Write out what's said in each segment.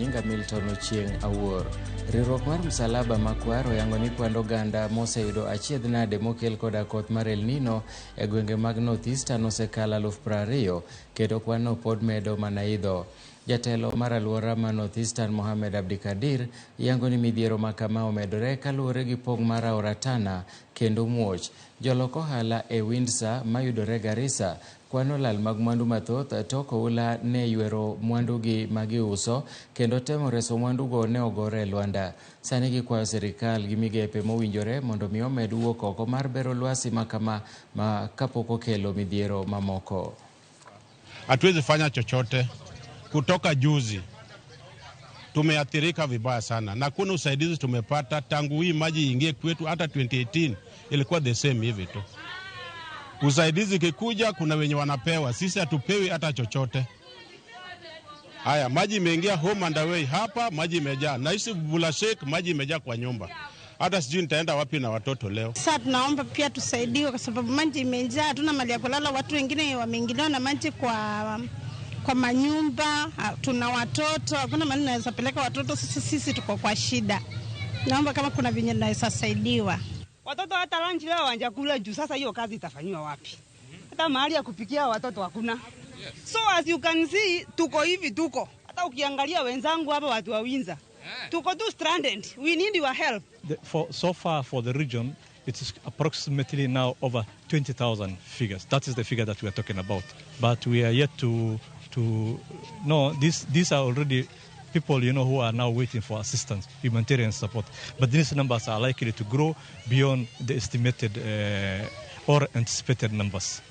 Nyinga Milton Ochieng' Awuor. Riwruok mar Msalaba Makwar oyango ni kwand oganda moseyudo achiedh nade mokel koda koth mar El Nino e gwenge mag North Eastern osekalo 20,000 kendo kwanno pod medo mana idho. Jatelo mar alwora ma North Eastern Mohamed Abdikadir yango ni midhiero ma kama omedore kaluwore gi pong' mar aora Tana kendo muoch. Jolok ohala e Windsor mayudore Garissa kwano lal mag mwandu mathoth tok oula ne ywero mwandugi ma giuso kendo temo reso mwandugo ne ogore e lwanda. Sani gikwayo sirikal gi migepe mowinjore mondo mi omed wuok oko mar bero lwasi ma kama ma kapok okelo midhiero mamoko. Hatuwezi fanya chochote. Kutoka juzi tumeathirika vibaya sana, na kuna usaidizi tumepata tangu hii maji ingie kwetu. Hata 2018 ilikuwa the same hivi tu. Usaidizi kikuja, kuna wenye wanapewa, sisi hatupewi hata chochote. Haya, maji imeingia home and away hapa, maji imejaa. Naishi Bulashek, maji imejaa kwa nyumba. Hata sijui nitaenda wapi na watoto leo. Sasa tunaomba pia tusaidiwe kwa sababu maji imejaa, hatuna mahali ya kulala. Watu wengine wameingiliwa na maji kwa manyumba, tuna watoto, hakuna mahali naweza peleka watoto. Sisi tuko kwa shida. Naomba kama kuna venye naweza saidiwa. Watoto hata lunch leo hawajakula juu sasa hiyo kazi itafanyiwa wapi? Hata mahali ya kupikia watoto hakuna. So as you can see, tuko hivi tuko. Hata ukiangalia wenzangu hapa watu wa Windsor. Tuko tu stranded. We need your help. So far for the region, it is approximately now over 20,000 figures. That is the figure that we are talking about. But we are yet to no, these are already people who are now waiting for assistance, humanitarian support. But these numbers are likely to grow beyond the estimated or anticipated numbers.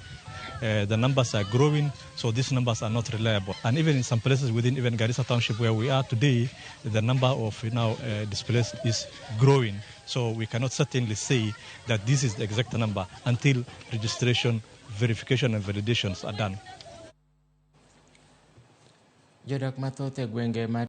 The numbers are growing, so these numbers are not reliable. And even in some places within even Garissa Township where we are today, the number of now displaced is growing. So we cannot certainly say that this is the exact number until registration, verification and validations are done. Jodak mathoth e gwenge ma